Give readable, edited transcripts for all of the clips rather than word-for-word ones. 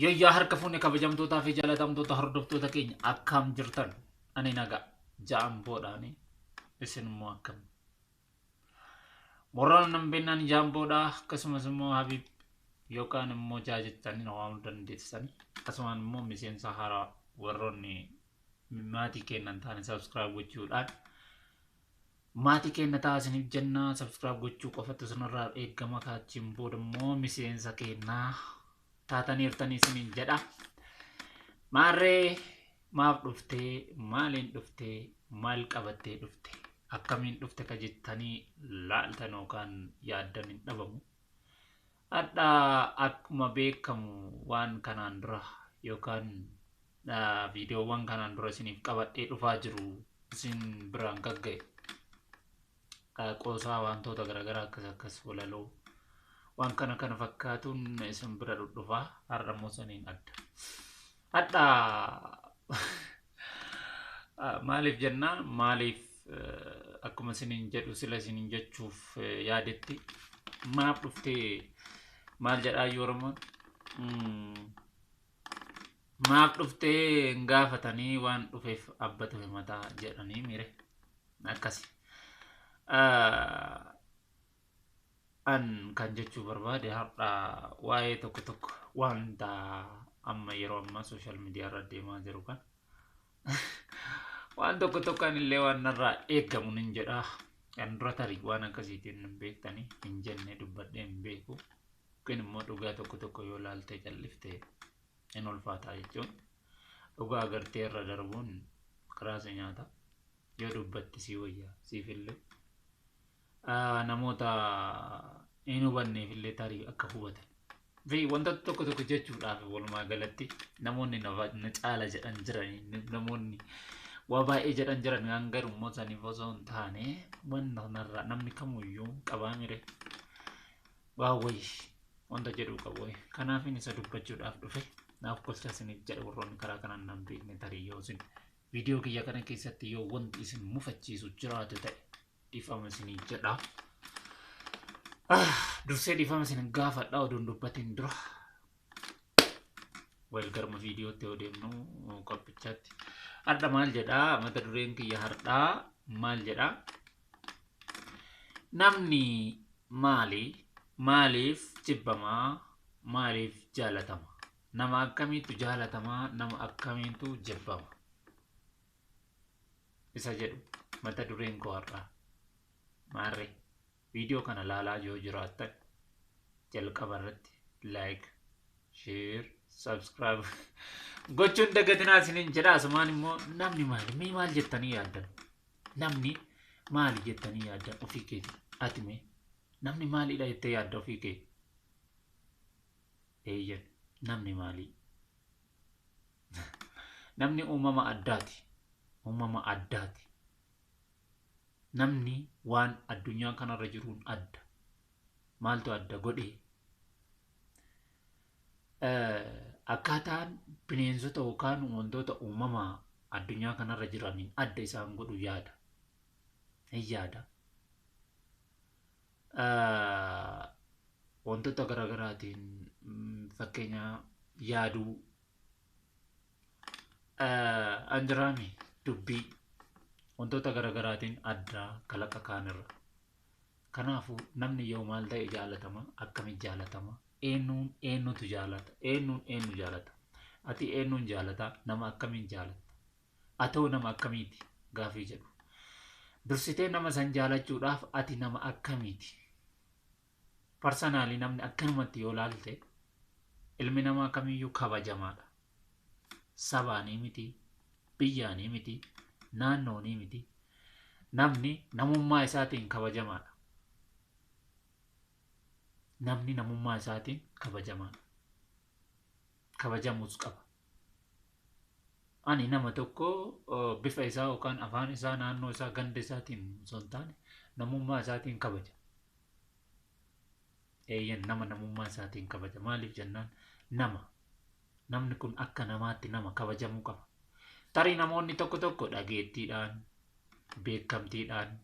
Yooyyaa harka fuunee kabajamtootaa fi jaalatamtoota hordoftoota keenya akkam jirtan? Ani nagaa jaamboodhaani, isin immoo akkam? Warroon nan beeknaan jaamboodha, akkasumas immoo Habiib yookaan immoo jaajettanii na waamuu dandeessani. Akkasumaan immoo miseensa haaraa warroonni maatii kennan taane subscribe gochuudhaan maatii keenya ta'a isiniif jenna. Subscribe gochuu qofatu isinirraa eegama. Kaachiin booda immoo miseensa keenyaa taataniirtanii isiniin jedha. Maarree, maaf dhuftee? Maaliin dhuftee? Maal qabattee dhufte? Akkamiin dhufte ka jettanii laaltan yookaan yaaddan hin dhabamu. Hadha akkuma beekamu waan kanaan dura yookaan viidiyoowwan kanaan dura isiniif qabadhee dhufaa jiru isin biraan gagga'e. Qoosaa, wantoota garaagaraa, akkas akkas, walaloo, waan kana kana fakkaatuun isin bira dhudhufaa. Har'a immoo saniin adda. Hadha maaliif jennaan, maaliif akkuma isiniin jedhu sila isiniin jechuuf yaadetti, maaf dhuftee maal jedhaa iyyuu Oromoon, maaf dhuftee hin gaafatanii, waan dhufeef abbatu himataa jedhanii mire akkasi. An kan jechuu barbaade har'a waa'ee tokko tokko wanta amma yeroo ammaa social media irra deemaa jiru kan waan tokko tokko illee waan narraa eegamu nin jedha. Kan dura tarii waan akkasiitiin hin beektanii hin jenne, dubbadhee hin beeku. Yookiin immoo dhugaa tokko tokko yoo laaltee callifte hin ulfaataa jechuun dhugaa agartee irra darbuun karaa si nyaata. Yoo dubbatti sii wayyaa siifillee. Namoota hin hubanneef illee tarii akka hubatan. Fi wantoota tokko tokko jechuudhaaf, walumaa galatti namoonni na caala jedhan jiran, namoonni waa baay'ee jedhan jiran, kan garuu immoo saniif osoo hin taane wanta kanarraa namni kamuyyuu qabaa mire waa wayii wanta jedhuu qabu. Kanaafin isa dubbachuudhaaf dhufe. Naaf kolcha isiniif jedha. Warroonni karaa kanaan nan beekne, tarii yoo isin viidiyoo kiyya kana keessatti yoo wanti isin mufachiisu jiraate ta'e dhiifama isinii jedha. Dursee dhiifama isin gaafadha oduun dubbatiin dura. Wal garma viidiyootti yoo deemnu qophichaatti. Har'a maal jedhaa? Mata dureen kiyya har'aa maal jedhaa? Namni maali? Maaliif jibbamaa? Maaliif jaalatama? Nama akkamiitu jaalatamaa? Nama akkamiitu jibbama? Isa jedhu mata dureen koo har'aa. Maarree, viidiyoo kana laalaa yoo jiraattan jalqaba irratti like, share, subscribe gochuun dagatinaa isiniin jedha. Asumaan immoo namni maali? Mee maal jettanii yaaddan? Namni maali jettanii yaaddan ofii keeti? Ati mee namni maalidha jettee yaadda ofii kee? Eeyyan, namni maali? Namni uumama addaati. Uumama addaati. Namni waan addunyaa kanarra jiruun adda. Maaltu adda godhee? Akkaataan bineensota yookaan wantoota uumamaa addunyaa kanarra jiraniin adda isaan godhu yaada. Hin yaada. Wantoota garaagaraatiin, fakkeenya yaaduu, anjiraami, dubbii, wantoota garaagaraatiin adda kalaqa kaanirra. Kanaafuu namni yoo maal ta'e jaalatama? Akkamitti jaalatama? Eenyuun eenyutu jaalata? Eenyuun eenyu jaalata? Ati eenyuun jaalata? Nama akkamiin jaalatta? Atoo nama akkamiiti? Gaafii jedhu. Dursitee nama san jaalachuudhaaf ati nama akkamiiti? Personally namni akkanumatti yoo laalte ilmi namaa kamiyyuu kabajamaadha. Sabaanii miti, biyyaanii miti, naannoonii miti. Namni namummaa isaatiin kabajamaadha. Namni namummaa isaatiin kabajamaadha. Kabajamuus qaba. Ani nama tokko bifa isaa yookaan afaan isaa, naannoo isaa, ganda isaatiin osoo hin taane namummaa isaatiin kabaja. Eeyyan, nama namummaa isaatiin kabaja. Maaliif jennaan nama. Namni kun akka namaatti nama kabajamuu qaba. Tarii namoonni tokko tokko dhageettiidhaan, beekamtiidhaan,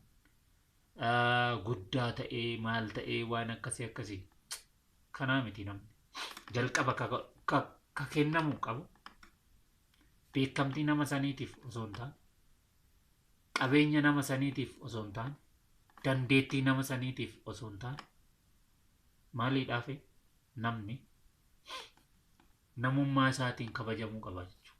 guddaa ta'ee, maal ta'ee, waan akkasii akkasii. Kanaa miti namni. Jalqaba ka Ka kennamuu qabu beekamtii nama saniitiif osoo hin taane, qabeenya nama saniitiif osoo hin taane, dandeettii nama saniitiif osoo hin taane, maaliidhaaf namni namummaa isaatiin kabajamuu qaba jechuudha.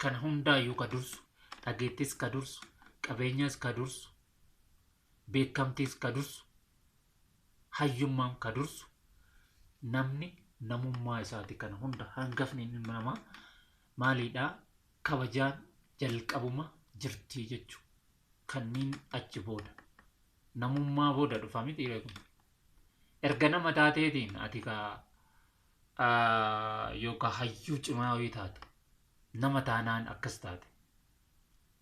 Kana hundaayyuu ka dursu, dhageettis ka dursu, qabeenyas ka dursu, beekamtiis ka dursu, hayyummaan ka dursu, namni namummaa isaati. Kana hunda hangafni ilma namaa maaliidhaa kabajaan jalqabuma jirtii jechuudha. Kanneen achi booda namummaa booda dhufa miti kun. Erga nama taateetiin ati ka yookaan hayyuu cimaa wayii taate, nama taanaan akkas taate.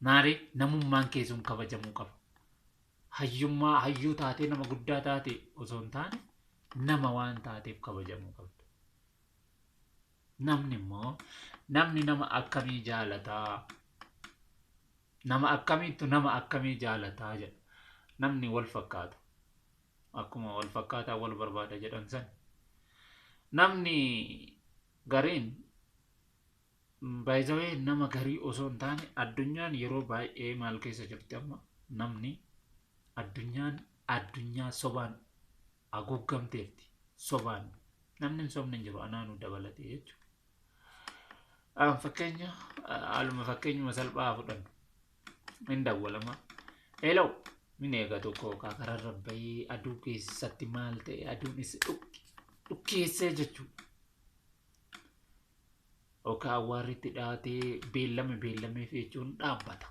Maali, namummaan kee sun kabajamuu qaba. Hayyummaa hayyuu taatee nama guddaa taate osoo hin taane, nama waan taateef kabajamuu qabda. Namni immoo, namni nama akkamii jaalataa? Nama akkamiittu nama akkamii jaalataa jedha. Namni wal fakkaata. Akkuma wal fakkaataa wal barbaada jedhan san. Namni gariin baay'ee nama garii osoo hin taane, addunyaan yeroo baay'ee maal keessa jirti amma? Namni addunyaan addunyaa sobaan haguugamteerti. Sobaan namni hin sobne hin jiru, anaanuu dabalatee jechuudha. Fakkeenya haaluma fakkeenyuma salphaa fudhannu. Hin dawwalama. "Hello," min eega tokko kararra bahee aduu keessatti maal ta'e, aduun isa dhukkeessee jechuudha. Yookaan awwaarritti dhiyaatee beellame beellameef jechuun dhaabbata.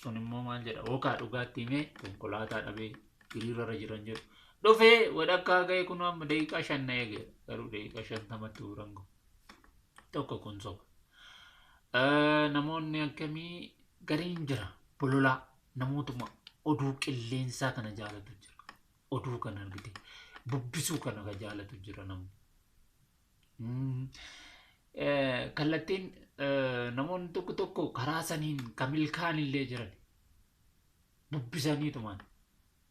Sun immoo maal jedha? Yookaan dhugaatti himee konkolaataa dhabee hiriirarra jiran jedhu. Dhufee walakkaa ga'e, kun amma daqiiqaa 5 na eege, garuu daqiiqaa 50tti buran gahu. Tokko kun soba. Namoonni akkamii gariin jira, bololaa, namootuma oduu qilleensaa kana jaalatu jira. Oduu kana argite bubbisuu kana ka jaalatu jira namni. Kallattiin namoonni tokko tokko karaa saniin ka milkaan illee jiran bubbisaniitumaan.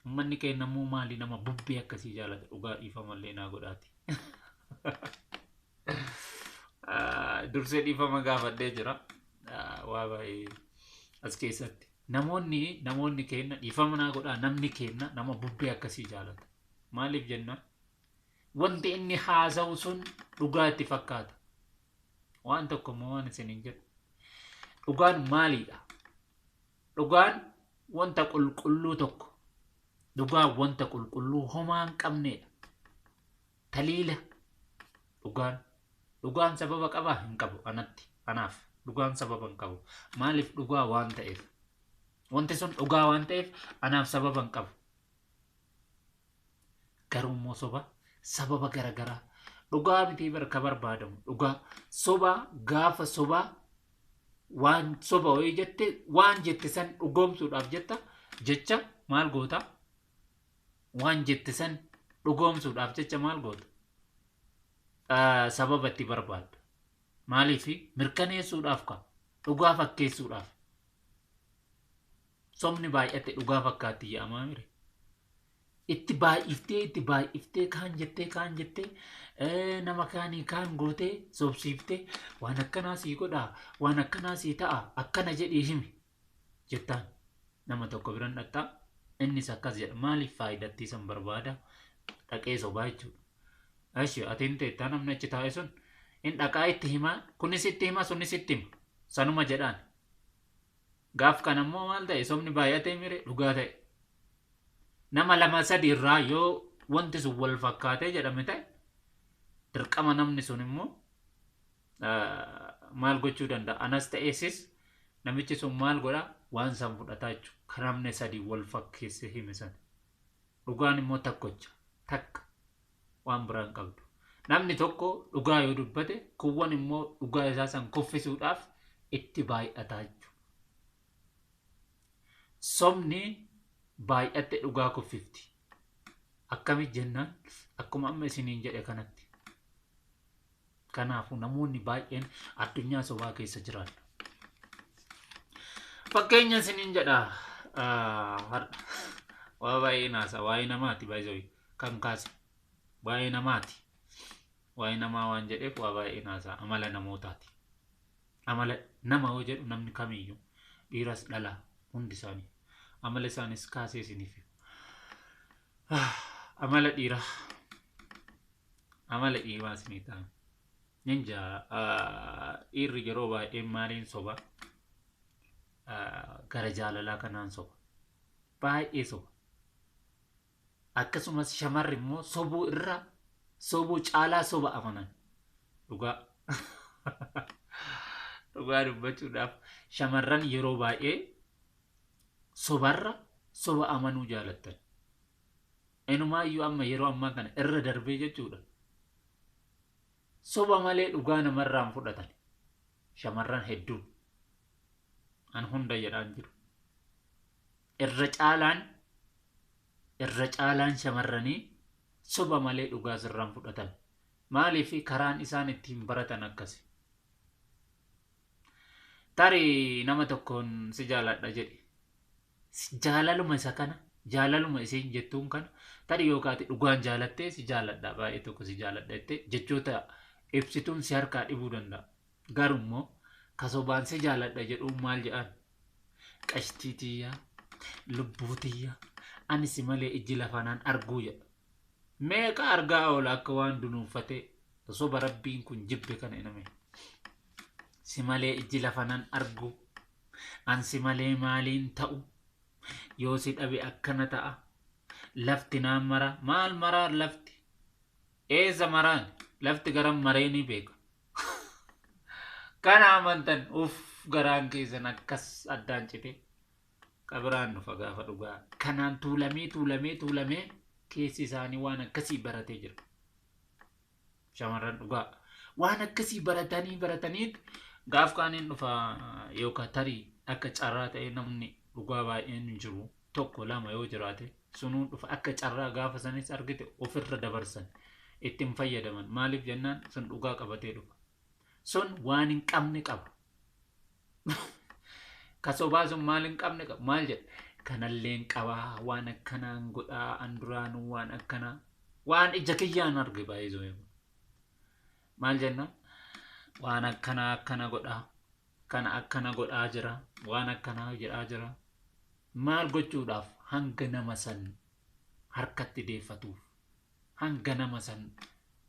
Uummanni keenya immoo maali, nama bubbee akkasii jaalata, dhugaa dhiifamallee naa godhaati. Dursee dhiifama gaafadhee jira. Waa baay'ee as keessatti. Namoonni keenya, dhiifama naa godhaa, namni keenya nama bubbee akkasii jaalata. Maaliif jennaan, wanti inni haasa'u sun dhugaa itti fakkaata. Waan tokko immoo waan isin hin jedhu. Dhugaan maaliidha? Dhugaan wanta qulqulluu tokko. Dhugaan wanta qulqulluu homaa hin qabnedha. Taliila dhugaan. Dhugaan sababa qabaa? Hin qabu anatti. Anaaf dhugaan sababa hin qabu. Maaliif? Dhugaa waan ta'eef. Wanti sun dhugaa waan ta'eef anaaf sababa hin qabu. Garuu immoo soba sababa garaagaraa. Dhugaa miti barka barbaadamu. Dhugaa soba, gaafa sobaa waan soba wayii jette, waan jette san dhugoomsuudhaaf jetta jecha maal goota? Waan jette san dhugoomsuudhaaf jecha maal goota? Sababa itti barbaadda. Maaliif? Mirkaneessuudhaaf ka dhugaa fakkeessuudhaaf. Sobni baay'ate dhugaa fakkaatti jedhamaa mire. Itti baay'iftee, itti baay'iftee, kaan jettee, kaan jettee, nama kaanii kaan gootee sobsiiftee, "Waan akkanaa sii godhaa, waan akkanaa sii ta'a, akkana jedhii himi," jettaan. Nama tokko biran dhaqxaa, innis akkas jedha. Maaliif? Faayidattii san barbaada, dhaqee sobaa jechuudha. Ashi ati hin teettaa, namni achi taa'e sun hin dhaqaa itti himaa, kunis itti hima, sunis itti hima, sanuma jedhaan. Gaaf kan ammoo maal ta'e? Sobni baay'atee mire, dhugaa ta'e. Nama lama sadi irraa yoo wanti sun wal fakkaatee jedhame ta'e, dirqama namni sun immoo maal gochuu danda'a? Anas ta'eessis namichi sun maal godha? Waan san fudhataa jechuudha. Kan namni sadi wal fakkeesse hime sana. Dhugaan immoo takkocha, takka, waan biraan qabdu. Namni tokko dhugaa yoo dubbate, kuwwan immoo dhugaa isaa san kuffisuudhaaf itti baay'ataa jechuudha. Sobni baay'atte dhugaa kuffifti. Akkamitti jennaan, akkuma amma isiniin jedhe kanatti. Kanaafuu namoonni baay'een addunyaa sobaa keessa jiraatu. Fakkeenya isiniin jedha, har'a waa baay'ee naasa, waa'ee namaati, baay'ee kan kaase waa'ee namaati. Waa'ee namaa waan jedheef waa baay'ee naasaa amala namootaati. Amala nama yoo jedhu namni kamiyyuu dhiiras dhalaa hundi isaanii amala isaanis kaasee isiniif hima. Amala dhiiraa amala dhiiraa isinii ta'a. Ninja dhiirri yeroo baay'ee maaliin soba? Gara jaalalaa kanaan soba. Baay'ee soba. Akkasumas shamarri immoo sobuu irra sobuu caalaa soba amanan. Dhugaa. Dhugaa dubbachuudhaaf shamarran yeroo baay'ee sobarra soba amanuu jaalattan. Inumaayyuu amma yeroo ammaa kana irra darbee jechuudha. Soba malee dhugaa namarraan fudhatan. Shamarran hedduun. An hunda jedhaan jiru. Irra caalaan shamarranii soba malee dhugaa sirraan fudhatan. Maaliif karaan isaan ittiin baratan akkasi. Tarii nama tokkoon si jaaladha jedhe. Jaalaluma isa kana, jaalaluma isiin jettuun kana, tarii yookaati dhugaan jaalattee si jaaladha baay'ee tokko si jaaladha jettee jechoota ibsituun si harkaa dhibuu danda'a. Garuu immoo ka sobaan si jaaladha jedhuun maal jedhan? Qashtii tiyyaa, lubbuu tiyyaa, ani si malee ijji lafanaan arguu jedha. Meeqa argaa oola akka waan dunuunfatee soba rabbiin kun jibbe kana iname. Si malee ijji lafanaan argu, an si malee maaliin ta'u, yoo si dhabe akkana ta'a, lafti naan mara, maal maraa lafti? Eessa maraan? Lafti garam maree ni beeka. Kana amantan uff garaan keessan akkas addaan cite qabiraan dhufa gaafa dhugaa. Kanaan tuulamee tuulamee tuulamee keessi isaanii waan akkasii baratee jira. Shamarran dhugaa waan akkasii baratanii barataniit gaaf kaaniin dhufa yookaan tarii akka carraa ta'ee namni dhugaa baay'een hin jiru tokko lama yoo jiraate sunuun dhufa akka carraa gaafa sanis argite ofirra dabarsan ittiin fayyadaman. Maaliif jennaan sun dhugaa qabatee dhufa. Sun waan hin qabne qaba. Ka sobaa sun maal hin qabne qaba? Maal jedha? Kanalleen qabaa, waan akkanaan godhaa, an duraanuu waan akkanaa. Waan ija kiyyaan arge baay'ee zo'ee. Maal jenna? Waan akkanaa akkana godhaa, kana akkana godhaa jira, waan akkanaa jedhaa jira. Maal gochuudhaaf hanga nama san harkatti deeffatuuf, hanga nama san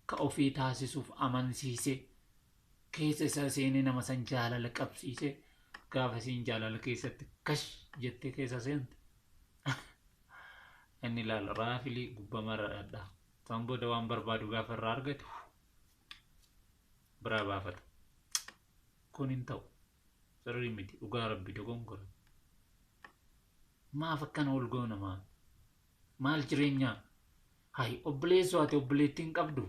ka ofii taasisuuf amansiise, keessa isaa seenee nama san jaalala qabsiise, gaafa isiin jaalala keessatti kash jettee keessa seente. Inni ilaala raafilii gubbaa mara dhadhaa. San booda waan barbaadu gaafa irraa argate biraa baafata. Kun hin ta'u. Sirrii miti dhugaa rabbi dogongora. Maaf akkana ol goona maal? Maal jireenyaa? Hayi obboleessoo ati obboleettiin qabdu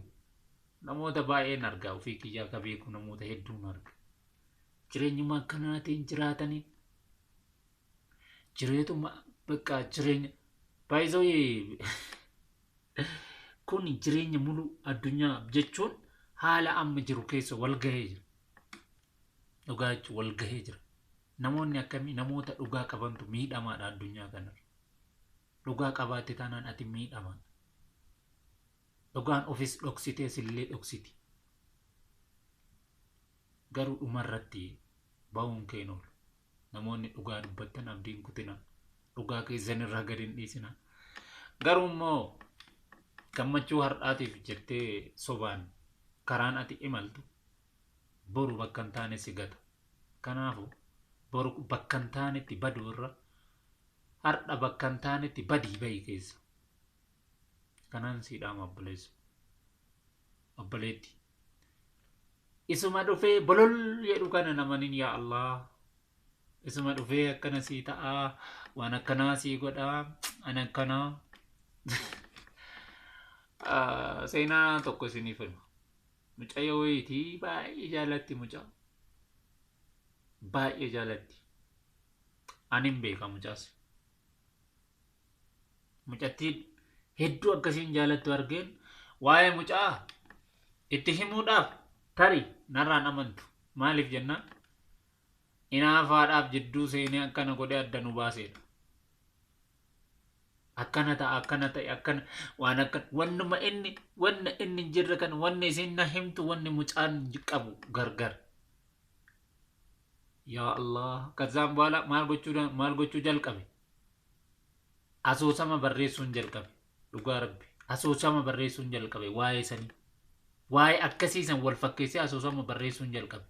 namoota baay'een argaa ofii kiyyaa akka beeku namoota hedduun arga. Jireenyuma akkanaatiin jiraatanii jireetuma bakka jireenya baay'isoo kun jireenya mulu addunyaa jechuun haala amma jiru keessa wal gahee jira. Dhugaa jechuun wal gahee jira. Namoonni akkamii namoota dhugaa qabantu miidhamaadha addunyaa kanarra. Dhugaa qabaatte taanaan ati miidhamaadha. Dhugaan ofis dhoksitee sillee dhoksiti. Garuu dhumarratti ba'uun keen oolu. Namoonni dhugaa dubbattan abdiin kutina. Dhugaa keessan irraa gadi hin dhiisina. Garuu immoo gammachuu har'aatiif jettee sobaan karaan ati imaltu boru bakka hin taane si gata. Kanaafuu boru bakka hin taanetti baduu irra har'a bakka hin taanetti badii bahi keessa. Kanaan sii dhaama obboleessu. Obboleetti. Isuma dhufee bolol jedhu kana namanin yaa Allah. Isuma dhufee akkana sii ta'aa, waan akkanaa sii godhaa, an akkanaa. Seenaa tokko isiniif hima. Mucayyoo wayiitii baay'ee jaalatti mucaa. Baay'ee jaalatti. Ani hin beeka mucaas. Mucattiin hedduu akkasiin jaalattu argeen waa'ee mucaa itti himuudhaaf tarii narraan amantu. Maaliif jennaan inaafaadhaaf jidduu seenee akkana godhee adda nu baaseedha. Akkana ta'a, akkana ta'e, akkana waan akkana wannuma inni wanna inni hin jirre kan wanni isin na himtu wanni mucaan qabu gargar. Yaa Allah, kazaan በኋላ maal gochuu jalqabe? Asoosama barreessuun jalqabe. Dhugaa Rabbi, asoosama barreessuun jalqabe. Waa'ee sanii, waa'ee akkasiisan wal fakkeessee asoosama barreessuun jalqabe.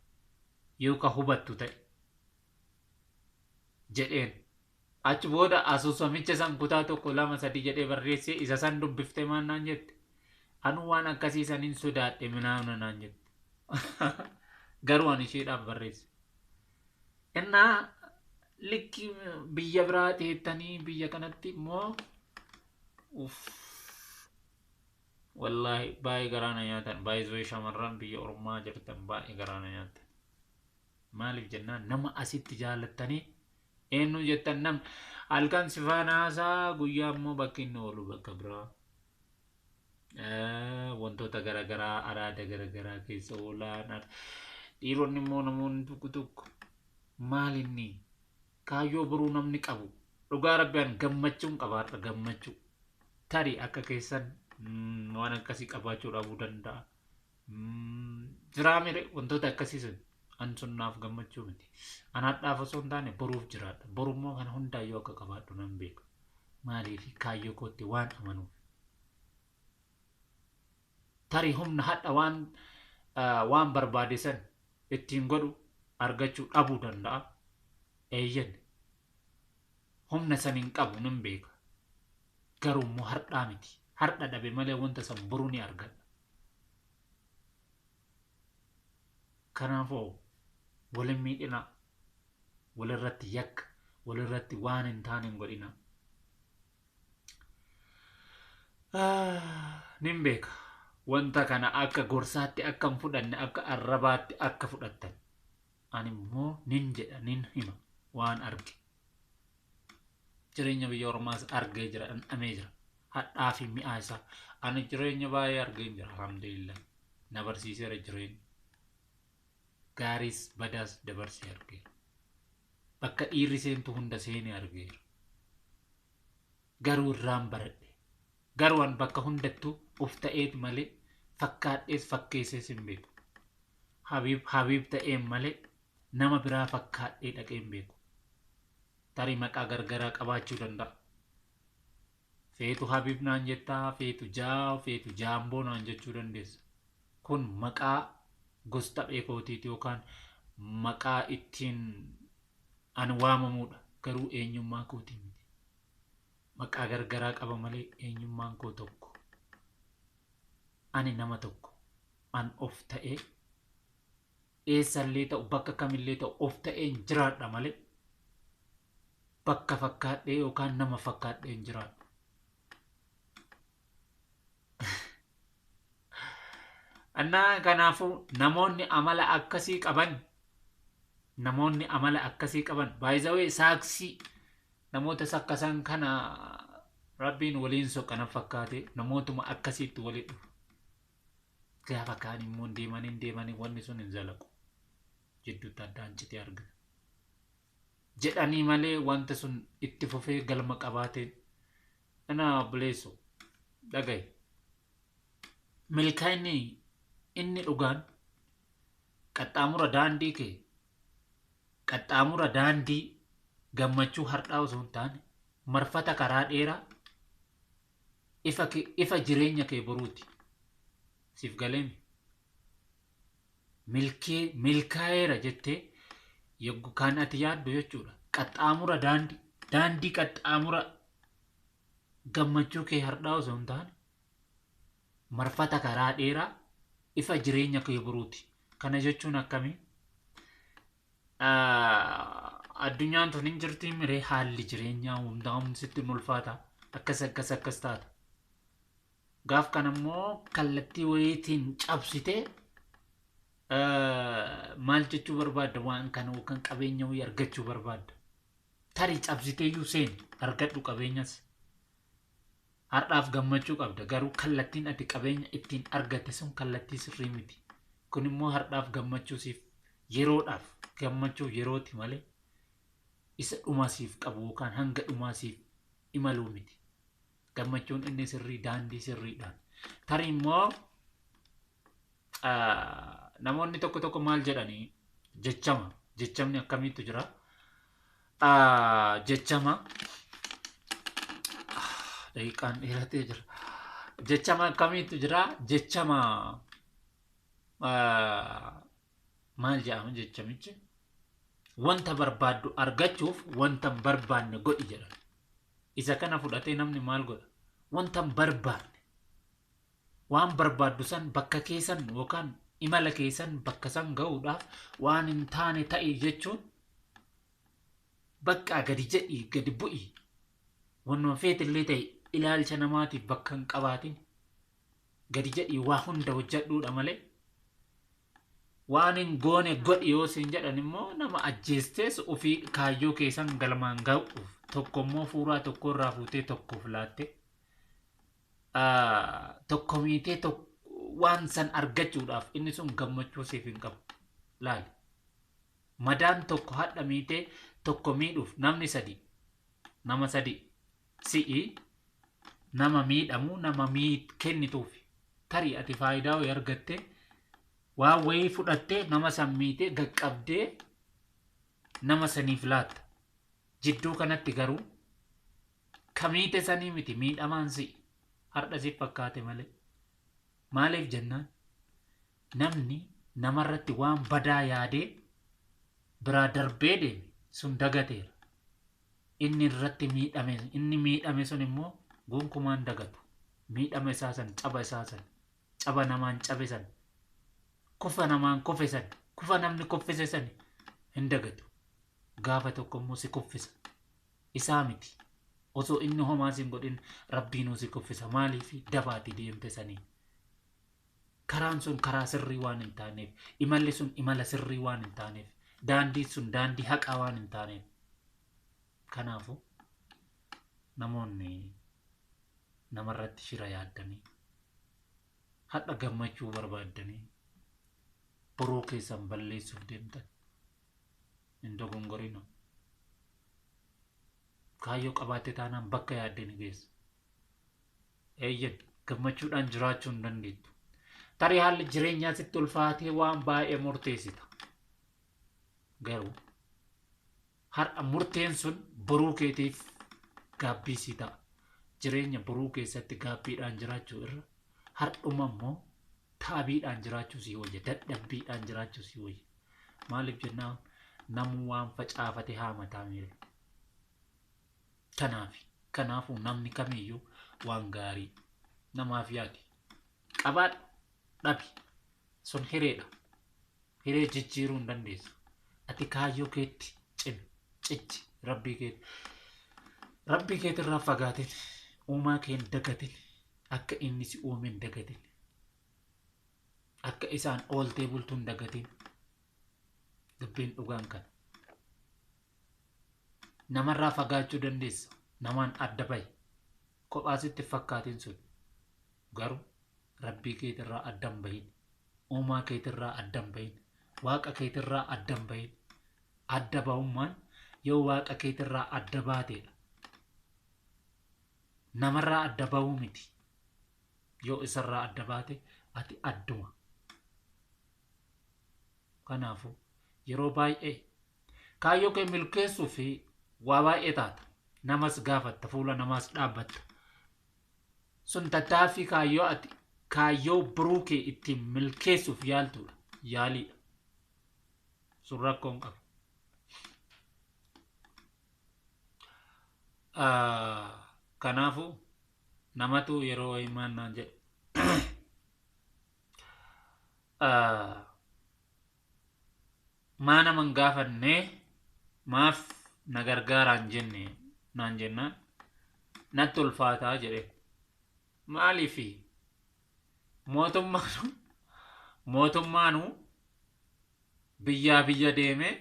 Yoo ka hubattu ta'e jedheen. Achi booda asoosamicha san kutaa tokko, lama, sadii jedhee barreessee isa san dubbiftee maal naan jette? Anu waan akkasii saniin sodaadhe minaamna naan jette. Garuu ani isheedhaaf barreesse. Innaa likki biyya biraa teettanii biyya kanatti immoo, uff, wallaahi baay'ee garaa na nyaatan. Baay'ee shamarran biyya ormaa jirtan baay'ee garaa na nyaatan. Maaliif jennaan, nama asitti jaalattanii eenyu jettan, nam halkan si faana haasaa, guyyaa immoo bakki inni oolu bakka biraa. Wantoota garaagaraa, araada garaagaraa keessa oolan. Dhiironni immoo, namoonni tokko tokko, maal inni kaayyoo boruu namni qabu? Dhugaa Rabbiyaan gammachuun qabaadha, gammachuu. Tarii akka keessan waan akkasii qabaachuu dhabuu danda'a. Jiraa mire wantoota akkasii sun an sunnaaf gammachuu miti. An hadhaaf osoo hin taane boruuf jiraadha. Borummoo kana hundaayyuu akka qabaadhu nan beeka. Maaliif? Kaayyoo kootti waan amanuuf. Tarii humna hadha waan barbaade san ittiin godhu argachuu dhabuu danda'a. Eeyyan, humna san hin qabu nan beeka. Garuu immoo hardhaa miti. Hardha dhabe malee wanta san boruu ni argadha. Kanaafuu walin miidhina, walirratti yakka, walirratti waan hin taane hin godhina. Nin beeka. Wanta kana akka gorsaatti akka hin fudhanne, akka arrabaatti akka fudhattan. Ani immoo nin jedha, nin hima waan arge. Jireenya biyya ormaas argee jira, dhandhamee jira. Hadhaa fi mi'aa isaa. Ani jireenya baay'ee argee jira, alhamdulillah. Na barsiiseera jireenya. Gaariis badaas dabarsee argeera. Bakka dhiirri seentu hunda seenee argeera. Garuu irraan baradhe. Garuu an bakka hundattuu of ta'eet malee fakkaadhees fakkeessees hin beeku. Habiib Habiib ta'een malee nama biraa fakkaadhee dhaqee hin beeku. Tarii maqaa gargaraa qabaachuu danda'a. Feetu Habiib naan jettaa, feetu Jaa, feetu Jaamboo naan jechuu dandeessa. Kun maqaa gosta beekootiiti yookaan maqaa ittiin ani waamamuudha. Garuu eenyummaa kootii miti. Maqaa gargaraa qaba malee eenyummaan koo tokko. Ani nama tokko. An of ta'ee eessallee ta'u, bakka kamillee ta'u, of ta'een jiraadha malee bakka fakkaadhee yookaan nama fakkaadhee hin jiraadhu. Annaa kanaafuu namoonni amala akkasii qaban, namoonni amala akkasii qaban, baay'izawee saaksii namoota sakkasan kana Rabbiin waliin soqana fakkaate, namootuma akkasiitti waliin dhufu. Gaafa kaan immoo deemanii deemanii wanni sun hin zalaqu. Jidduutti addaan citee argita. Jedhanii malee wanta sun itti fufee galma qabaateen. Ana obboleessu, dhagaye. Milkaa'inni inni dhugaan qaxxaamura daandii kee, qaxxaamura daandii gammachuu har'aa osoo hin taane, marfata karaa dheeraa ifa jireenya kee boruuti. Siif galeemi. Milkee milkaa'eera jettee yoggu kan ati yaaddu jechuudha. Qaxxaamura daandii qaxxaamura gammachuu kee har'aa osoo hin taane, marfata karaa dheeraa ifa jireenya kee boruuti. Kana jechuun akkamii? Addunyaan tun hin jirti miree, haalli jireenyaa hundaa'uun sitti hin ulfaata. Akkas akkas akkas taata. Gaaf kana immoo kallattii wayiitiin cabsitee maal jechuu barbaadda, waan kana yookaan qabeenya wayii argachuu barbaadda. Tarii cabsitee iyyuu seeni argadhu qabeenyas. Har'aaf gammachuu qabda, garuu kallattiin ati qabeenya ittiin argatte sun kallattii sirrii miti. Kun immoo har'aaf gammachuu siif, yeroodhaaf gammachuu yerooti malee isa dhumaa siif qabu yookaan hanga dhumaa siif imaluu miti. Gammachuun inni sirrii daandii sirriidhaan. Tarii immoo namoonni tokko tokko maal jedhanii jechama. Jechamni akkamiitu jira? Jechama. Daqiiqaan dheeratee jira. Jechama akkamiitu jira? Jechama maal jedhama jechamichi? Wanta barbaaddu argachuuf wanta hin barbaanne godhi jedhan. Isa kana fudhatee namni maal godha? Wanta hin barbaanne. Waan barbaaddu san bakka keessan yookaan imala keessan bakka san ga'uudhaaf waan hin taane ta'e jechuun bakka gadi jedhii gadi bu'i. Wannuma feetillee ta'e ilaalcha namaatiif bakka hin qabaatin gadi jedhii waa hunda hojjedhuudha malee waan hin goone godhi yoo siin jedhan immoo nama ajjeestees ofii kaayyoo keessan galmaan ga'uuf tokko immoo fuuraa tokko irraa fuutee tokkoof laatte tokko miitee waan san argachuudhaaf inni sun gammachuu siif hin qabu. Laali. Madaan tokko hadha miitee tokko miidhuuf namni sadi nama sadi si'i nama miidhamu nama kennituuf tarii ati faayidaa wayii argatte waan wayii fudhattee nama san miitee qaqqabdee nama saniif laatta. Jidduu kanatti garuu ka miite sanii miti miidhamaan si'i har'a siif fakkaate malee. Maaliif jennaan namni namarratti waan badaa yaadee biraa darbee deeme sun dagateera. Inni irratti miidhame inni miidhame sun immoo gonkumaan dagatu. Miidhama isaa san caba isaa san caba namaan cabe san kufa namaan kufe san kufa namni kuffise san hin dagatu. Gaafa tokko immoo si kuffisa. Isaa miti. Osoo inni homaa si hin godhin rabbiinuu si kuffisa. Maaliif dabaati deemte sanii. Karaan sun karaa sirrii waan hin taaneef, imalli sun imala sirrii waan hin taaneef, daandiin sun daandii haqaa waan hin taaneef. Kanaafuu namoonni namarratti shira yaaddanii hadha gammachuu barbaaddanii boruu keessan balleessuuf deemtan hin dogongorina. Kaayyoo qabaatte taanaan bakka yaadde ni geessa. Eeyyan gammachuudhaan jiraachuu hin dandeettu. Tarii haalli jireenyaa sitti ulfaatee waan baay'ee murteessita. Garuu har'a murteen sun boruu keetiif gaabbii sii ta'a. Jireenya boruu keessatti gaabbiidhaan jiraachuu irra har'uma immoo taabiidhaan jiraachuu sii wayya. Dadhabbiidhaan jiraachuu sii wayya. Maaliif jennaan namuu waan facaafate haamataa miira. Kanaafuu namni kamiyyuu waan gaarii namaaf yaadi. Qabaadhu dhabi. Sun hireedha. Hiree jijjiiruu hin dandeessu. Ati kaayyoo keetti cimi. Cichi rabbii keetti. Rabbii keetirraa fagaatin. Uumaa kee hin dagatin. Akka inni si uume hin dagatin. Akka isaan ooltee bultu hin dagatin. Dubbiin dhugaan kana. Namarraa fagaachuu dandeessa. Namaan adda bahi. Kophaa sitti fakkaatin sun. Garuu rabbii keetirraa adda hin bahin. Uumaa keetirraa adda hin bahin. Waaqa keetirraa adda hin bahin. Adda bahummaan yoo waaqa keetirraa adda baateedha. Namarraa adda bahuu miti. Yoo isarraa adda baate ati adduma. Kanaafuu yeroo baay'ee kaayyoo kee milkeessuu fi waa baay'ee taata. Namas gaafatta, fuula namaas dhaabbatta. Sun tattaaffii kaayyoo ati kaayyoo biruu kee ittiin milkeessuuf yaaltudha. Yaaliidha. Sun rakkoo hin qabu. Kanaafuu namatu yeroo himaan naan jedhe. Maa nama hin gaafanne maaf na gargaaraan jenne naan jennaan natti ulfaataa jedhe. Maaliifi mootummaanuu biyyaa biyya deemee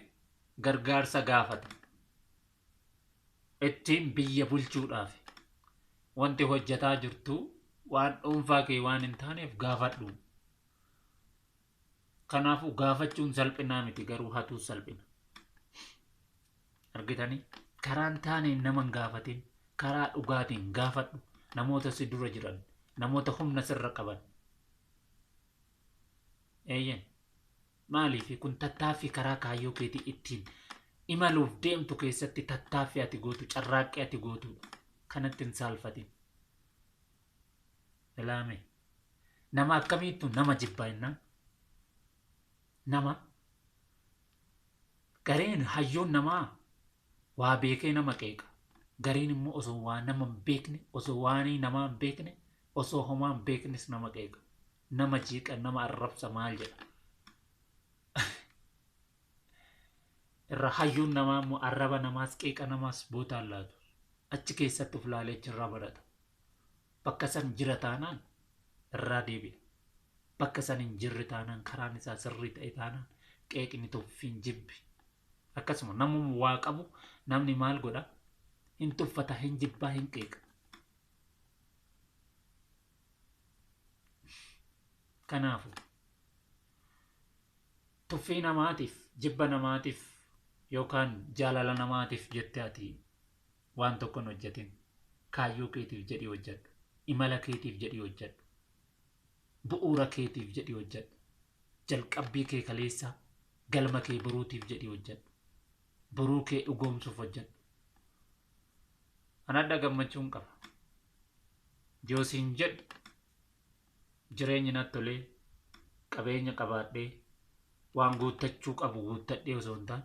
gargaarsa gaafata. Ittiin biyya bulchuudhaaf wanti hojjetaa jirtu waan dhuunfaa kee waan hin taaneef gaafadhu. Kanaafuu gaafachuun salphinaa miti garuu hatuun salphina. Argitanii karaan taaneen nama hin gaafatin karaa dhugaatiin gaafadhu Namoota si dura jiran, namoota humna sirra qaban. Eeyyen. Maaliif kun tattaaffii karaa kaayyoo keetii ittiin imaluuf deemtu keessatti tattaaffii ati gootu, carraaqqii ati gootudha. Kanatti hin saalfatin. Ilaame. Nama akkamiittu nama jibbaa jennaan? Nama gareen hayyoon namaa waa beekee nama qeeqa. Gariin immoo osoo waa nama hin beekne, osoo waanii namaa hin beekne, osoo homaa hin beeknes nama qeeqa. Nama jiiqa, nama arrabsa maal jedha. Irra hayyuun namaa immoo arraba namaas qeeqa namaas bootaan laatu. Achi keessatti of laalee achirraa barata. Bakka san jira taanaan irraa deebi'a. Bakka san hin jirre taanaan karaan isaa sirrii ta'e taanaan qeeqni tuffiin jibbi. Akkasuma namuma waa qabu namni maal godha? Hin tuffata, hin jibbaa, hin qeeqa. Kanaafuu tuffii namaatiif, jibba namaatiif yookaan jaalala namaatiif jettee ati waan tokko hin hojjetin. Kaayyoo keetiif jedhii hojjedhu. Imala keetiif jedhii hojjedhu. Bu'uura keetiif jedhii hojjedhu. Jalqabbii kee kaleessaa galma kee boruutiif jedhii hojjedhu. Boruu kee dhugoomsuuf hojjedhu. Ani adda gammachuun qaba. Joosiin jedhu jireenyi natti tolee qabeenya qabaadhee waan guuttachuu qabu guuttadhee osoo hin taane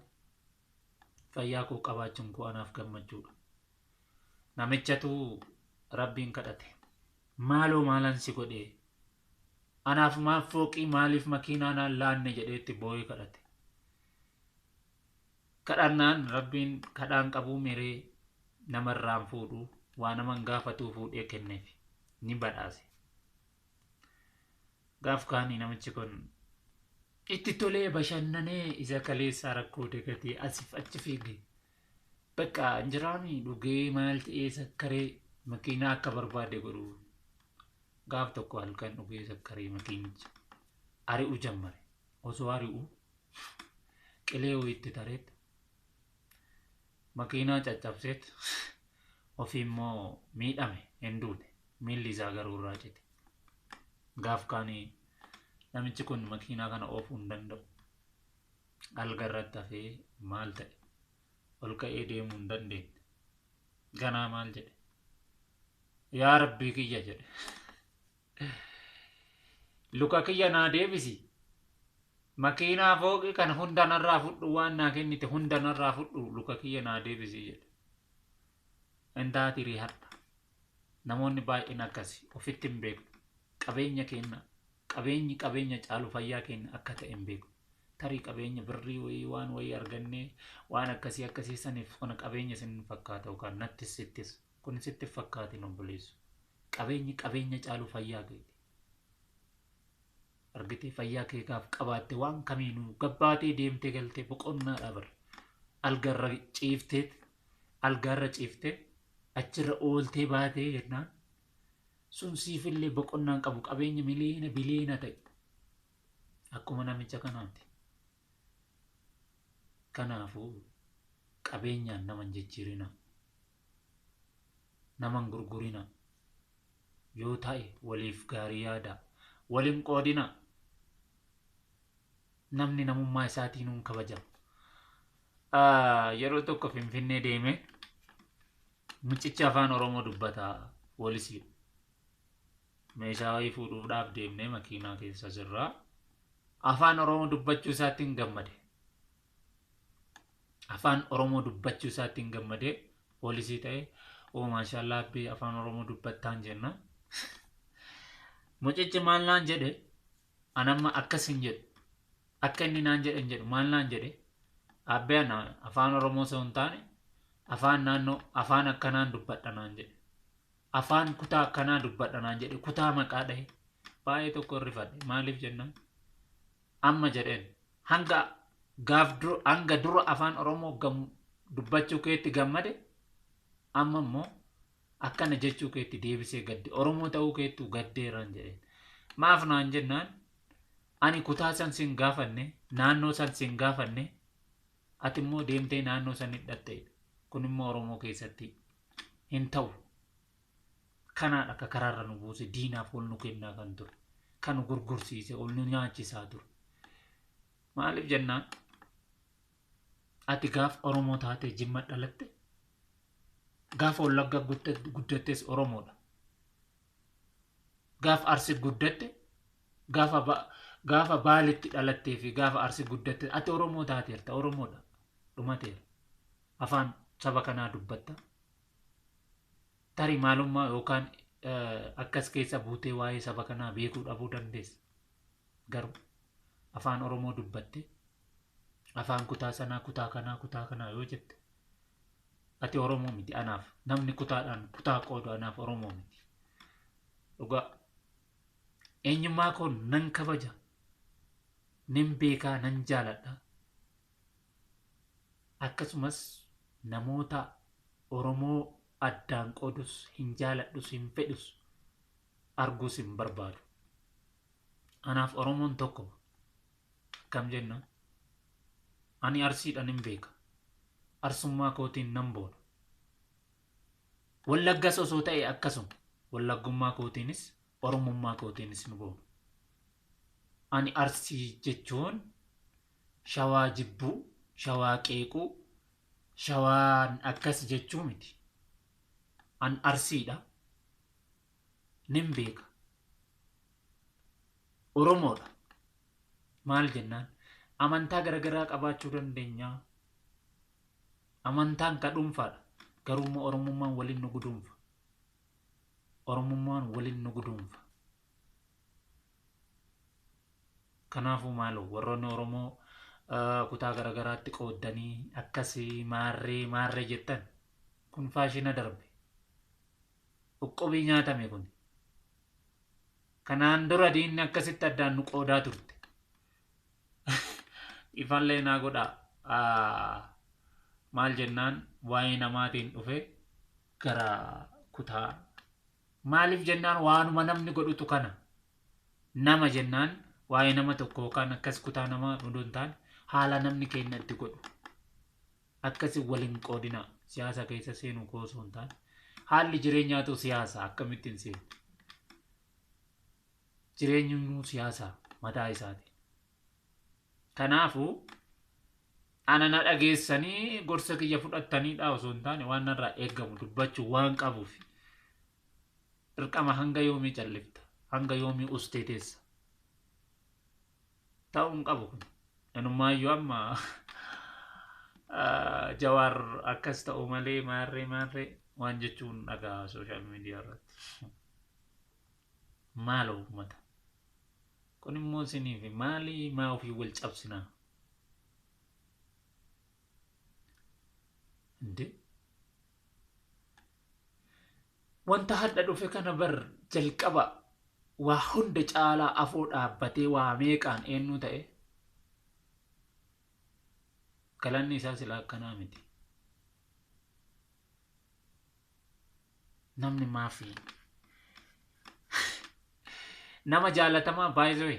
fayyaa koo qabaachuun koo anaaf gammachuudha. Namichatu Rabbiin kadhate. Maaloo maalan si godhee? Anaaf maaf fooqii maaliif makiinaa naan laanne jedhee itti boo'ee kadhate. Kadhannaan Rabbiin kadhaan qabuu miree namarraan fuudhuu waa naman gaafatuu fuudhee kenneef ni badhaase. Gaaf kaanii namichi kun itti tolee bashannanee isa kaleessaa rakkoo dagatee asiif achi fiige. Bakka injiraami dhugee maal ta'ee sakkaree makiinaa akka barbaade godhu. Gaaf tokko halkan dhugee sakkaree makiinicha ari'u jammare. Osoo ari'u qilee wayiitti tareet makiinaa caccabseet ofii immoo miidhame hin duune miilli isaa garuu irraa cite. Gaaf kaanii namichi kun makiinaa kana oofuu hin danda'u. Alga irratti hafee maal ta'e? Ol ka'ee deemuu hin dandeenye. Ganaa maal jedhe? Yaa Rabbii kiyya jedhe. Luka kiyya naa deebisi. Makiinaa fooqii kana hunda narraa fudhu waan naa kennite hunda narraa fudhu luka kiyya naa deebisi jedhe. Intaatirii har'a. Namoonni baay'een akkasi ofitti hin beeknu. Qabeenya keenya qabeenyi qabeenya caalu fayyaa keenya akka ta'e hin beeku. Tarii qabeenya birrii wayii waan wayii argannee waan akkasii akkasii saniif kana qabeenya isin fakkaata yookaan nattis sittis kun sitti fakkaatin obboleessu. Qabeenyi qabeenya caalu fayyaa keeti. Argitee fayyaa kee gaaf qabaatte waan kamiinuu gabbaatee deemtee galtee boqonnaadha bara. Algarra ciifteet algaarra ciiftee achirra ooltee baatee jennaan sun siifillee boqonnaan qabu qabeenya miliyoona biliyoona ta'e. Akkuma namicha kanaati. Kanaafuu qabeenyaan nama hin jijjiirina. Nama hin gurgurina. Yoo ta'e waliif gaarii yaada. Waliin qoodina. Namni namummaa isaatiin hin kabajamu. Yeroo tokko Finfinnee deemee mucicha afaan Oromoo dubbata poolisiidha. Meeshaa wayii fuudhuudhaaf deemnee makiinaa keessa jirra. Afaan Oromoo dubbachuu isaatti hin gammade. Afaan Oromoo dubbachuu isaatti hin gammade. Poolisii ta'e oo maashaallah abbii afaan Oromoo dubbattaan jenna. Mucichi maal naan jedhe anamma akkas hin jedhu. Akka inni naan jedhe hin jedhu maal naan jedhe abbee ana afaan Oromoo osoo hin taane afaan naannoo afaan akkanaan dubbadha naan jedhe. Afaan kutaa akkanaa dubbadha naan jedhe kutaa maqaa dhahe baay'ee tokko rifadhe maaliif jennaan amma jedheen hanga gaaf dura hanga dura afaan Oromoo dubbachuu keetti gammade amma immoo akkana jechuu keetti deebisee gadde Oromoo ta'uu keettu gaddeeraan jedheen maaf naan jennaan ani kutaa san sin gaafanne naannoo san sin gaafanne ati immoo deemtee naannoo san hidhatte kun immoo Oromoo keessatti hin ta'u. Kanaan akka karaarra nu buuse diinaaf ol nu kennaa kan ture. Kan nu gurgursiise ol nu nyaachisaa ture. Maaliif jennaan ati gaaf Oromoo taatee Jimma dhalatte gaafa Wallagga guddattes Oromoodha. Gaafa Arsii guddatte gaafa Baaletti dhalattee fi gaafa Arsii guddatte ati Oromoo taateerta Oromoodha dhumateera. Afaan saba kanaa dubbatta. Tarii maalummaa yookaan akkas keessa buutee waa'ee saba kanaa beekuu dhabuu dandeessa. Garuu afaan Oromoo dubbatte afaan kutaa sanaa kutaa kanaa kutaa kanaa yoo jette ati Oromoo miti anaaf namni kutaadhaan kutaa qoodu anaaf Oromoo miti. Dhugaa eenyummaa koo nan kabaja nan beekaa nan jaaladha. Akkasumas namoota Oromoo addaan qoodus hin jaaladhus hin fedhus arguus hin barbaadu. Anaaf Oromoon tokkuma. Akkam jenna ani Arsiidhaan hin beeka. Arsummaa kootiin nan boona. Wallaggas osoo ta'e akkasuma wallaggummaa kootiinis Oromummaa kootiinis nu boona. Ani Arsii jechuun Shawaa jibbuu, Shawaa qeequu, Shawaan akkas jechuu miti. An Arsiidha. Nin beeka. Oromoodha. Maal jennaan amantaa garaagaraa qabaachuu dandeenya. Amantaan ka dhuunfaadha. Garuu immoo Oromummaan waliin nu guduunfa. Oromummaan waliin nu guduunfa. Kanaafuu maaloo warroonni Oromoo kutaa garaagaraatti qooddanii akkasii maarree maarree jettan kun faashina darbe. Qoqqobii nyaatame kun. Kanaan dura diinni akkasitti addaan nu qoodaa turte. Ifallee naa godhaa. Maal jennaan waa'ee namaatiin dhufe gara kutaa. Maaliif jennaan waanuma namni godhutu kana. Nama jennaan waa'ee nama tokko yookaan akkas kutaa namaa odoo hin taane haala namni keenya itti godhu. Akkasi waliin qoodina siyaasa keessa seenuu koo osoo hin taane haalli jireenyaatu siyaasa akkamittiin seenu. Jireenyi siyaasa mataa isaati. Kanaafuu ana na dhageessanii gorsa kiyya fudhattaniidha osoo hin taane waan narraa eegamu dubbachuu waan qabuuf dirqama hanga yoomii callifta hanga yoomii ustee teessa. Ta'uu hin qabu kun. Inumaayyuu amma Jawaar akkas ta'u malee maarree maarree waan jechuun dhagaa sooshaal miidiyaa irratti. Maaloo uummata. Kun immoo isiniif maalii maa ofii wal cabsinaa? Indee? Wanta hadha dhufe kana bar jalqaba waa hunda caalaa afoo dhaabbatee waa meeqaan eenyu ta'e galanni isaa silaa akkanaa miti. Namni maafi nama jaalatamaa baay'ee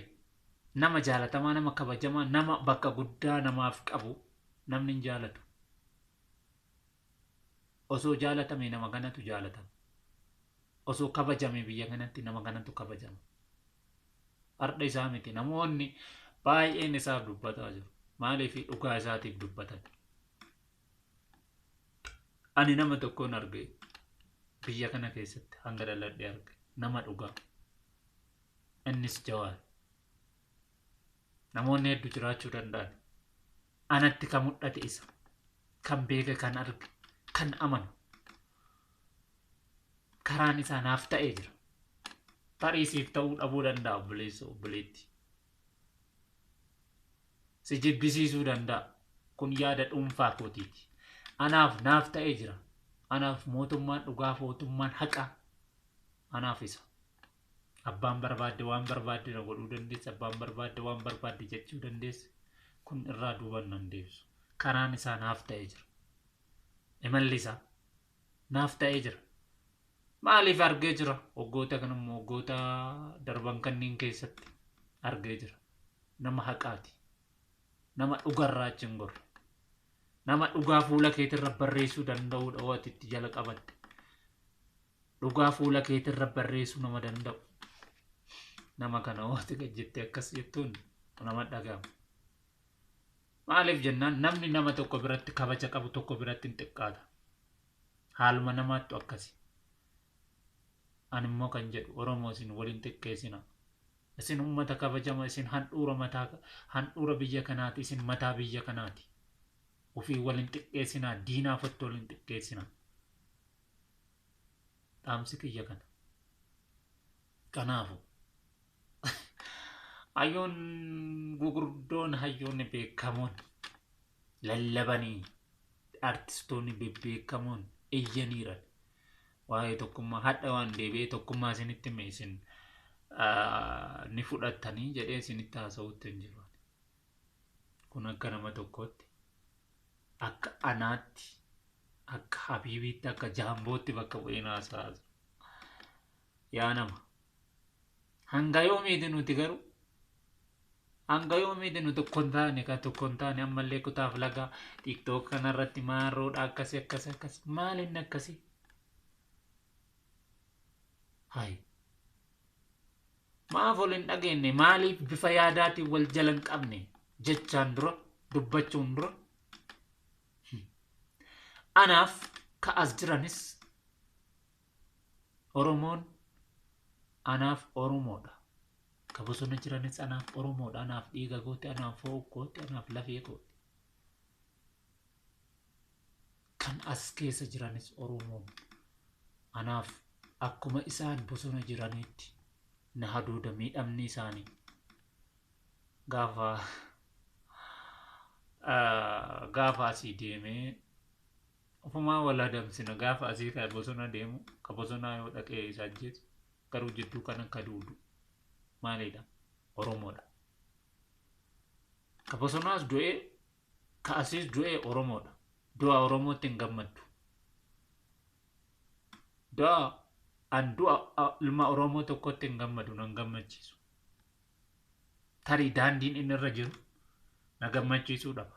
nama jaalatamaa nama kabajamaa nama bakka guddaa namaaf qabu namni hin jaalatu. Osoo jaalatame nama kanatu jaalatama. Osoo kabajame biyya kanatti nama kanatu kabajama. Har'a isaa miti namoonni baay'een isaaf dubbataa jiru. Maaliif dhugaa isaatiif dubbatan? Ani nama tokkoon arge biyya kana keessatti hanga dhaladhee arge nama dhugaa. Innis Jawaar. Namoonni hedduu jiraachuu danda'an. Anatti kan mul'ate isa. Kan beeke kan arge kan amanu. Karaan isaa naaf ta'ee jira. Tarii siif ta'uu dhabuu danda'a obboleessa obboleetti. Si jibbisiisuu danda'a. Kun yaada dhuunfaa kootiiti. Anaaf naaf ta'ee jira. Anaaf mootummaan dhugaa mootummaan haqa. Anaaf isa. Abbaan barbaadde waan barbaadde na godhuu dandeesse. Abbaan barbaadde waan barbaadde jechuu dandeesse. Kun irraa duuban nan deebisu. Karaan isaa naaf ta'ee jira. Imalli isaa naaf ta'ee jira. Maaliif argee jira? Waggoota kan immoo waggoota darban kanneen keessatti argee jira. Nama haqaati. Nama dhugarraa achi hin gorre. Nama dhugaa fuula keetirra barreessuu danda'uudha yoo ati itti jala qabatte. Dhugaa fuula keetirra barreessuu nama danda'u. Nama kana hooti gad jettee akkas jettuun nama dhaga'ama. Maaliif jennaan namni nama tokko biratti kabaja qabu tokko biratti hin xiqqaata. Haaluma namaattu akkasi. Ani immoo kan jedhu Oromoo isin waliin xiqqeessina. Isin uummata kabajama, isin handhuura mataa handhuura biyya kanaati, isin mataa biyya kanaati. Ofii waliin xiqqeessinaa, diinaaf otti waliin xiqqeessinaa. Dhaamsi kiyya kana. Kanaafu hayyoon gugurdoon, hayyoonni beekamoon lallabanii, artistoonni bebbeekamoon iyyaniiran waa'ee tokkummaa. Hadha waan deebi'ee tokkummaa isinitti hime isin ni fudhattanii jedhee isinitti haasa'uutti hin jiru. Kun akka nama tokkootti, akka anaatti, akka Habiibiitti, akka Jaambootti bakka bu'een haasa'aa jiru. Yaa nama, hanga yoomiiti nuti garuu? Hanga yoomiiti nu tokko hin taane, ka tokko hin taane ammallee kutaaf lagaa TikTok kanarratti maarroodha, akkasii akkasii akkasii, maal inni akkasii? Hayi. Maaf ol hin dhageenye? Maaliif bifa yaadaatiin wal jala hin qabne jechaan dura, dubbachuun dura? Anaaf ka as jiranis Oromoon anaaf Oromoodha. Ka bosona jiranis anaaf Oromoodha. Anaaf dhiiga kooti, anaaf foon kooti, anaaf lafee kooti. Kan as keessa jiranis Oromoon anaaf akkuma isaan bosona jiraniitti na haduuda miidhamni isaanii. Gaafa asii deemee ofumaa wal adamsina, gaafa asii ka bosona deemu ka bosonaa yoo dhaqee isa ajjeesu, garuu jidduu kana ka duudu maalidha? Oromoodha. Ka bosonaas du'ee ka asiis du'ee Oromoodha. Du'a Oromootti hin gammaddu. Du'a an du'a ilma Oromoo tokkotti hin gammadu, nan gammachiisu. Tarii daandiin inni irra jiru na gammachiisuu dhaba.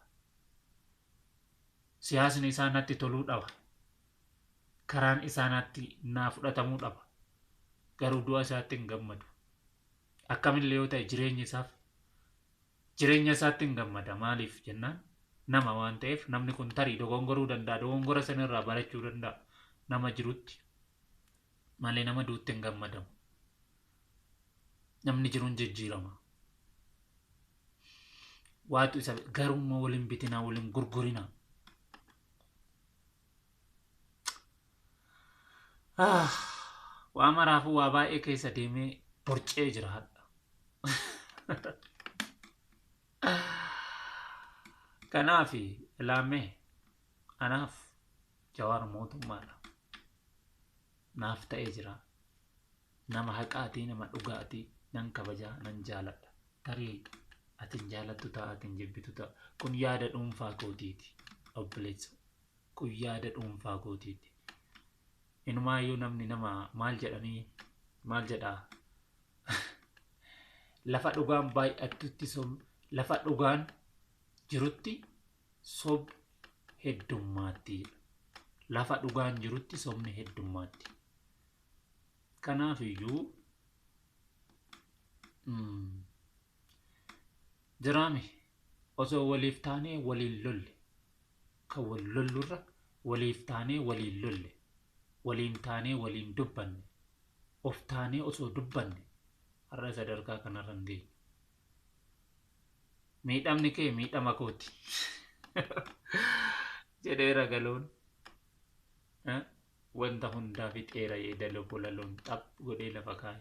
Siyaasni isaa natti toluu dhaba. Karaan isaa natti naa fudhatamuu dhaba. Garuu du'a isaatti hin gammadu. Akkamillee yoo ta'e jireenya isaaf jireenya isaatti hin gammada. Maaliif jennaan nama waan ta'eef, namni kun tarii dogongoruu danda'a. Dogongora sanarraa barachuu danda'a. Nama jirutti malee nama duutti hin gammadamu. Namni jiruun jijjiirama. Waatu isa garuu immoo waliin bitinaa, waliin gurgurinaa. Waa maraafuu waa baay'ee keessa deemee borcee jira hadha. Kanaaf ilaamee anaaf Jawaar mootummaadha. Naaf ta'ee jira. Nama haqaatii, nama dhugaatii, nan kabajaa, nan jaaladha. Tarii ati hin jaalattu ta'a, ati hin jibbitu ta'a. Kun yaada dhuunfaa kootiiti, obboleessa. Kun yaada dhuunfaa kootiiti. Inumaayyuu namni nama maal jedhanii maal jedhaa? Lafa dhugaan baay'attutti sob, lafa dhugaan jirutti sob heddummaatti. Lafa dhugaan jirutti sobni heddummaatti. Kanaaf iyyuu jiraame osoo waliif taanee waliin lolle, kan wal lollurra waliif taanee waliin lolle, waliin taanee waliin dubbanne, of taanee osoo dubbanne har'a sadarkaa kanarra hin geenyu. Miidhamni kee miidhama kooti jedheera galoon. Wanta hundaa fixeera yeedaloo bolaloon xaph godhee lafa kaa'e.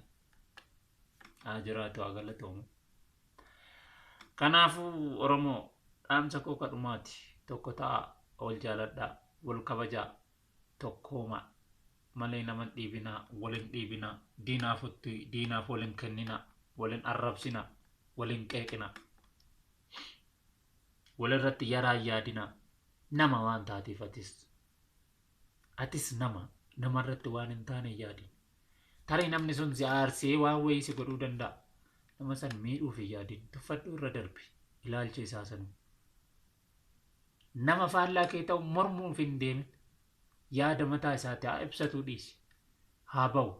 Haa jiraatu, haa galatoomu. Kanaafuu Oromoo, dhaamsa koo kadhumaati. Tokko ta'a, wal jaaladhaa, wal kabajaa, tokkoomaa malee nama hin dhiibinaa, wal hin dhiibinaa, diinaaf diinaaf wal hin kenninaa, wal hin arrabsinaa, wal hin qeeqinaa. Walirratti yaraa hin yaadinaa. Nama waan taateef atis. Atis nama, namarratti waan hin taane hin yaadin. Tarii namni sun si aarsee waan wayii si godhuu danda'a. Nama san miidhuuf hin yaadin. Tuffadhuu irra darbi. Ilaalcha isaa sanuu. Nama faallaa kee ta'u mormuuf hin deemin. Yaada mataa isaati haa ibsatuu dhiisi. Haa ba'u.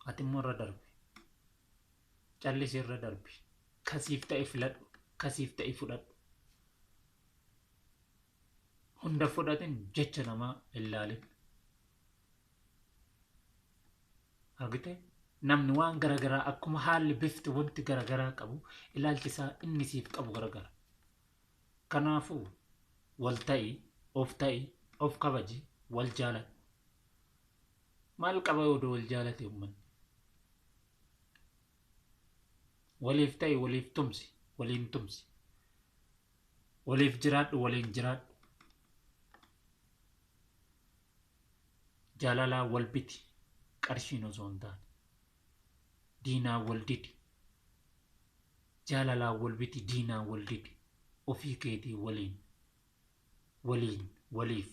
Ati immoo irra darbi. Callisi irra darbi. Kasiif ta'e filadhu. Kasiif ta'e fudhadhu. Hunda fudhatin jecha namaa hin laalin. Argitee? Namni waan garagaraa akkuma haalli bifti wanti garagaraa qabu ilaalchi isaa inni siif qabu garagara. Kanaafuu wal ta'i, of ta'i, of kabaji, wal jaaladhu. Maal qaba yoo wal jaalate uummanni? Waliif ta'i, waliif tumsi, waliin tumsi. Waliif jiraadhu, waliin jiraadhu. Jaalalaa wal biti, qarshiin osoo hin taane. Diinaa wal didi. Jaalalaa wal biti, diinaa wal didi. Ofii keetii waliin, waliin, waliif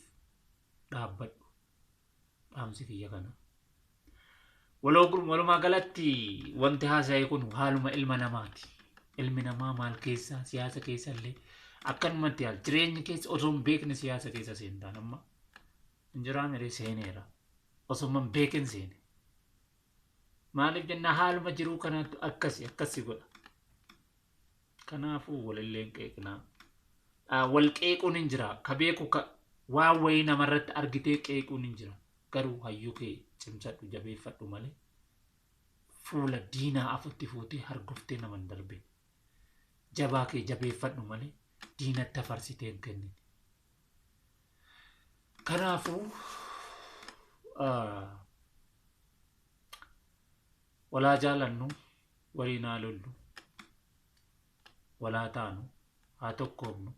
dhaabbadhu. Dhaamsi kiyya kana. Walumaa galatti wanti haasa'e kun haaluma ilma namaati. Ilmi namaa maal keessa siyaasa keessa illee akkanumatti yaala. Jireenya keessa osoo hin beekne siyaasa keessa seentaan amma. Injiraa miree seeneera. Osoo hin beekin seene. Maaliif jennaan haaluma jiruu kanaatu akkasi akkasi godha. Kanaafuu walillee hin qeeqnaa. Wal qeequun hin jira. Ka beeku ka waan wayii namarratti argitee qeequun hin jira. Garuu hayyuu kee cimsadhu jabeeffadhu malee fuula diinaa afutti fuutee harguftee nama hin darbin. Jabaa kee jabeeffadhu malee diinatti afarsitee hin kennin. Kanaafuu walaa jaalannu, waliin haa lollu, walaa taanu, haa tokkoomnu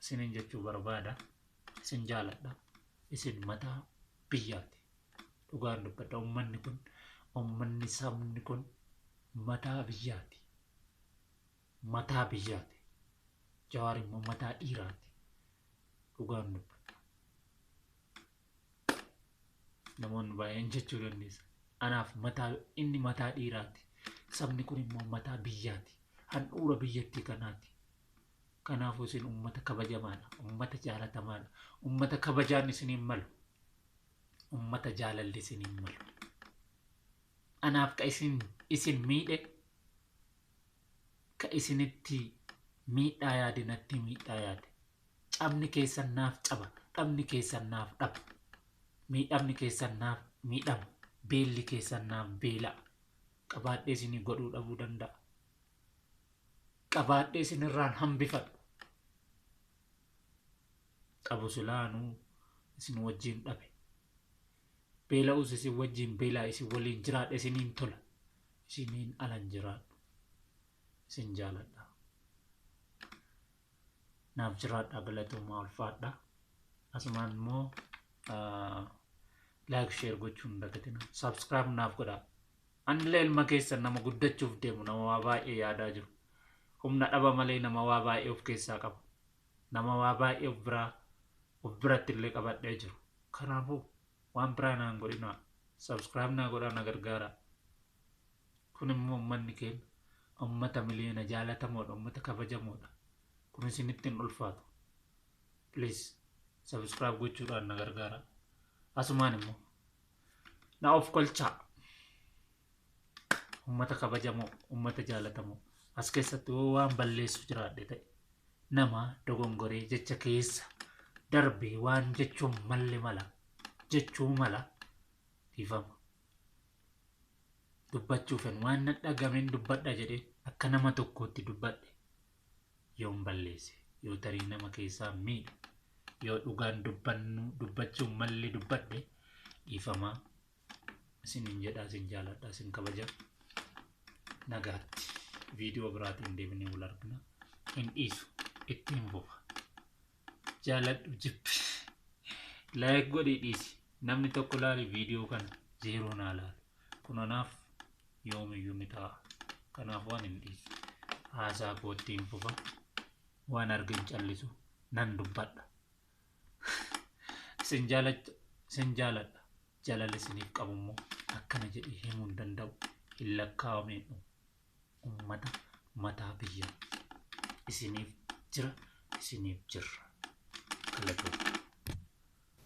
isiniin jechuu barbaada. Isin jaaladha. Isin mataa biyyaati. Dhugaan dubbadha. Uummanni kun, uummanni sabni kun mataa biyyaati. Mataa biyyaati. Jawaar immoo mataa dhiiraati. Dhugaan dubbadha. Namoonni baay'een jechuu dandeessa. Anaaf mataa inni mataa dhiiraati. Sabni kun immoo mataa biyyaati. Handhuura biyyattii kanaati. Kanaafuu isin uummata kabajamaadha. Uummata jaalatamaadha. Uummata kabajaan isiniin malu. Uummata jaalalli isiniin malu. Anaaf ka isin miidhe ka isinitti miidhaa yaade natti miidhaa yaade. Cabni keessan naaf caba. Dhabni keessan naaf dhaba. Miidhamni keessan naaf miidhama. Beelli keessan naaf beela'a. Qabaadhee isinii godhuu dhabuu danda'a. Qabaadhee isinirraan hambifadhu. Qabu silaanuu isin wajjin dhabe. Beela'us isin wajjin beelaa isin waliin jiraadha isiniin tola. Isiniin alan jiraadhu. Isin jaaladha. Naaf jiraadha galatoomaa ulfaadha. Asumaan immoo like share gochuun hin dagatina. Subscribe naaf godhaa. Anillee ilma keessan nama guddachuuf deemu nama waa baay'ee yaadaa jiru. Humna dhaba malee nama waa baay'ee of keessaa qabu. Nama waa baay'ee of biraa of biratti illee qabadhee jiru. Kanaafuu waan biraa naan godhinaa. Subscribe naa godhaa na gargaara. Kun immoo uummanni keenya uummata miliyoona jaalatamoodha, uummata kabajamoodha. Kun isinitti hin ulfaatu. Please subscribe gochuudhaan na gargaara. Asumaan immoo na of kolchaa. Uummata kabajamoo, uummata jaalatamoo. As keessatti yoo waan balleessu jiraadhe ta'e nama dogongoree jecha keessa darbee waan jechuun malle mala jechuu mala dhiifama. Dubbachuufin waan na dhagamen dubbadha jedhee akka nama tokkootti dubbadhe yoon balleesse yoo tarii nama keessaa miidhe yoo dhugaan dubbannu dubbachuun malle dubbadhe dhiifamaa isiniin jedhaa isin jaaladha isin kabaja nagaatti viidiyoo biraatiin deebinee wal argina hin dhiisu ittiin fufa jaaladhu jibbi like godhii dhiisi namni tokko laali viidiyoo kana zeeroo naa laalu kun anaaf yoomiyyuu ni ta'a kanaaf waan hin dhiisu haasaa koo ittiin fufa waan argin callisu nan dubbadha isin jaaladha jaalala isiniif qabu immoo akkana jedhee himuu hin danda'u hin lakkaa'ameen dhumu uummata mataa biyyaa isiniif jira isiniif jirra galatooma.